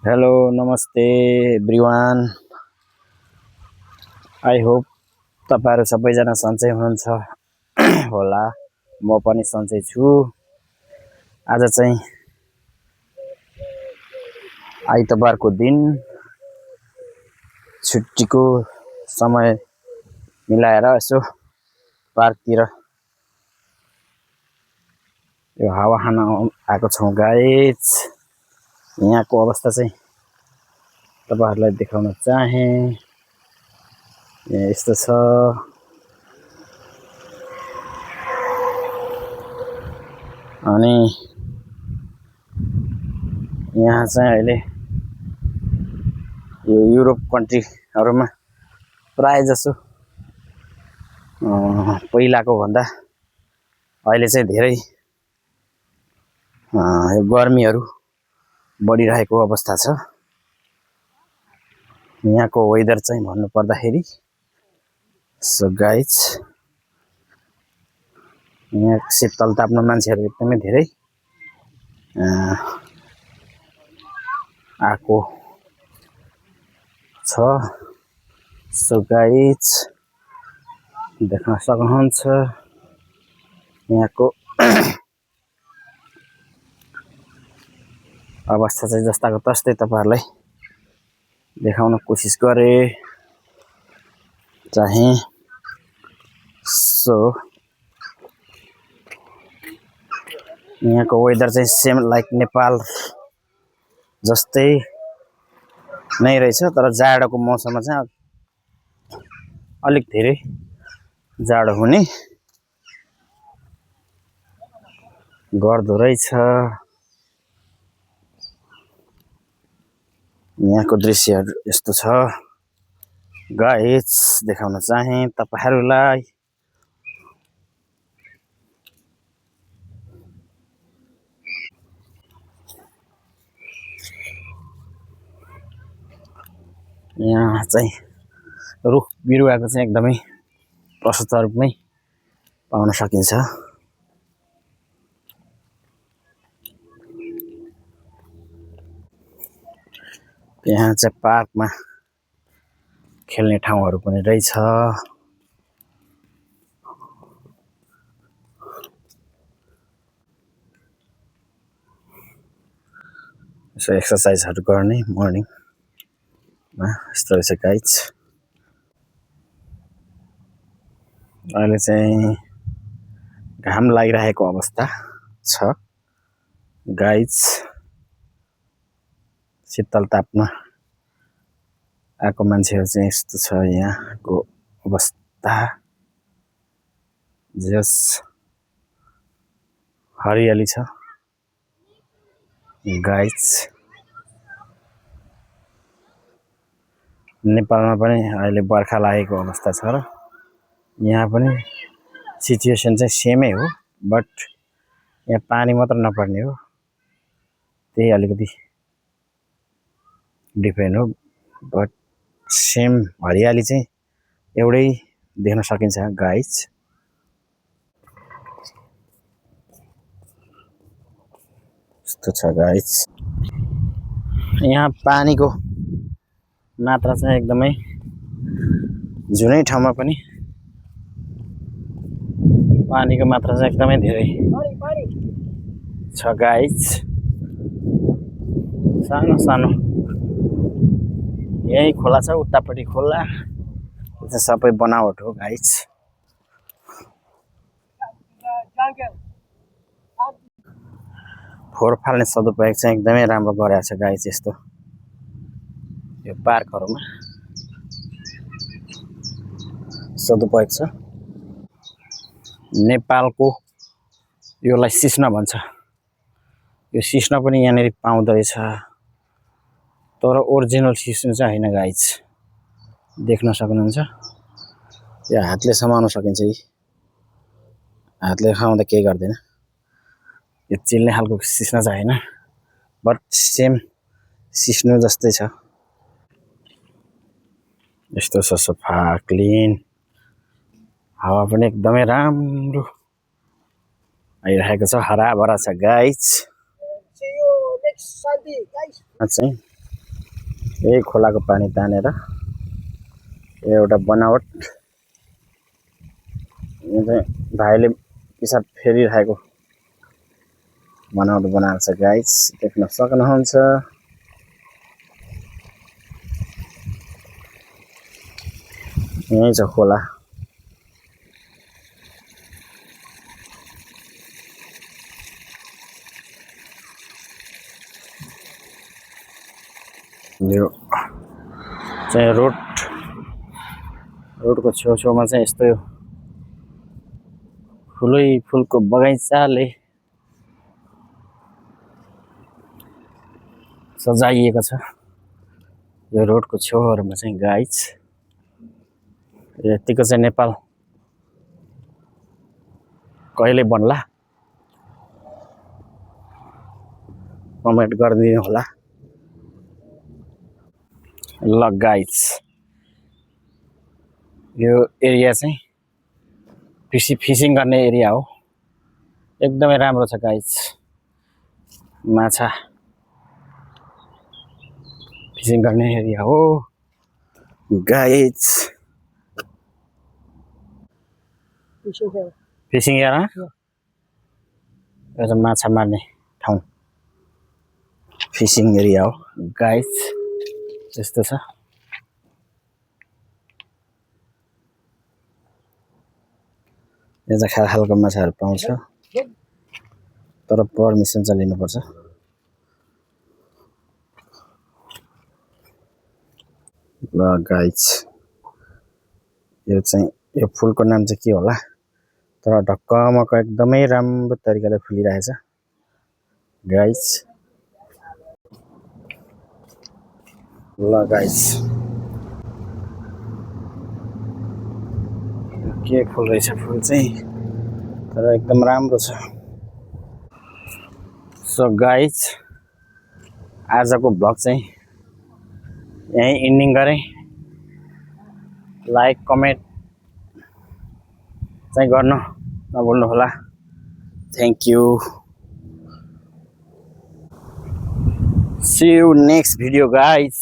Hello नमस्ते everyone. I hope तपाईहरु सबैजना सन्चै हुनुहुन्छ होला। म पनि सन्चै छु। आज चाहिँ आइतबारको दिन छुट्टीको समय मिलाएर यसो पार्कतिर यो हावा खान आएको छौं गाइस। यहाँको अवस्था चाहिँ तपाईहरुलाई देखाउन चाहे। यस्तो छ। अनि यहाँ चाहिँ अहिले यो युरोप कन्ट्रीहरुमा प्राय जसो पहिलाको भन्दा अहिले चाहिँ धेरै यो गर्मीहरु बढिरहेको अवस्था छ। यहाँको वेदर चाहिँ भन्नु पर्दाखेरि सो गाइस यहाँ शीतल ताप्न मान्छेहरु एकदमै धेरै आको छ। सो गाइस देख्न सक्नुहुन्छ यहाँको अवस्था चाहिँ जस्ताको तस्तै तपाईहरुलाई देखाउन कोसिस गरे चाहे। सो यहाँको वेदर चाहिँ सेम लाइक नेपाल जस्तै नै रहेछ, तर जाडोको मौसममा चाहिँ अलिक धेरै जाडो हुने गर्दो रहेछ। यहाँको दृश्यहरु यस्तो छ गाइस, देखाउन चाहे तपाईहरुलाई। यहाँ चाहिँ रुख बिरुवाको चाहिँ एकदमै प्रशस्त रूपमै पाउन सकिन्छ। यहाँ चाहिँ पार्कमा खेल्ने ठाउँहरु पनि रहेछ। यसो एक्सरसाइजहरु गर्ने मर्निङमा यस्तो रहेछ गाइस। अहिले चाहिँ घाम लागिरहेको अवस्था छ गाइस। शीतल ताप्न आएको मान्छेहरु चाहिँ यस्तो छ यहाँको अवस्था। जस हरियाली छ गाइस। नेपालमा पनि अहिले बर्खा लागेको अवस्था छ र यहाँ पनि सिचुएसन चाहिँ सेमै हो, बट यहाँ पानी मात्र नपर्ने हो, त्यही अलिकति डिफरेन्ट हो। बट सेम हरियाली चाहिँ एउटै देख्न सकिन्छ गाइस। यस्तो छ गाइस। यहाँ पानीको मात्रा चाहिँ एकदमै जुनै ठाउँमा पनि पानीको मात्रा चाहिँ एकदमै धेरै छ गाइस। सानो सानो यही खोला छ, उतापट्टि खोला, यो चाहिँ सबै बनावट हो गाइस। फोहोर फाल्ने सदुपयोग चाहिँ एकदमै राम्रो गरेको छ गाइस। यस्तो यो पार्कहरुमा सदुपयोग छ। नेपालको योलाई सिस्न भन्छ। यो सिस्न पनि यहाँनेरि पाउँदो रहेछ, तर ओरिजिनल सिस्नो चाहिँ हैन गाइस। देख्न सक्नुहुन्छ यो हातले समाउन सकिन्छ। यी हातले खाउँदा केही गर्दैन। यो चिल्ने खालको सिस्नो चाहिँ हैन, बट सेम सिस्नो जस्तै छ। यस्तो छ सफा क्लिन, हावा पनि एकदमै राम्रो आइरहेको छ, हराभरा छ गाइस। चाहिँ यही खोलाको पानी तानेर एउटा बनावट यो चाहिँ भाइले पिसाब फेरिरहेको बनावट बनाएको छ गाइस, देख्न सक्नुहुन्छ। यही छ खोला। यो चाहिँ रोडको छेउछाउमा चाहिँ यस्तो फुलै फुलको बगैँचाले सजाइएको छ यो रोडको छेउहरूमा चाहिँ गाइस। यतिको चाहिँ नेपाल कहिले बन्ला कमेन्ट गरिदिनु होला। ल गाइस, यो एरिया चाहिँ फिसिङ गर्ने एरिया हो, एकदमै राम्रो छ गाइस। माछा फिसिङ गर्ने एरिया हो गाइस। फिसिङ एरिया यो चाहिँ माछा मार्ने ठाउँ, फिसिङ एरिया हो गाइस। यस्तो छ। यहाँ चाहिँ खालको माछाहरू पाउँछ, तर पर्मिसन चाहिँ लिनुपर्छ। ल गाइस, यो चाहिँ यो फुलको नाम चाहिँ के होला, तर ढकमक एकदमै राम्रो तरिकाले फुलिरहेछ गाइस। ल गाइस, के फुल रहेछ, फुल चाहिँ तर एकदम राम्रो छ। सो गाइस, आजको भ्लग चाहिँ यहीँ एन्डिङ गरेँ। लाइक कमेन्ट चाहिँ गर्न नभुल्नु होला। Thank you. See you next video guys.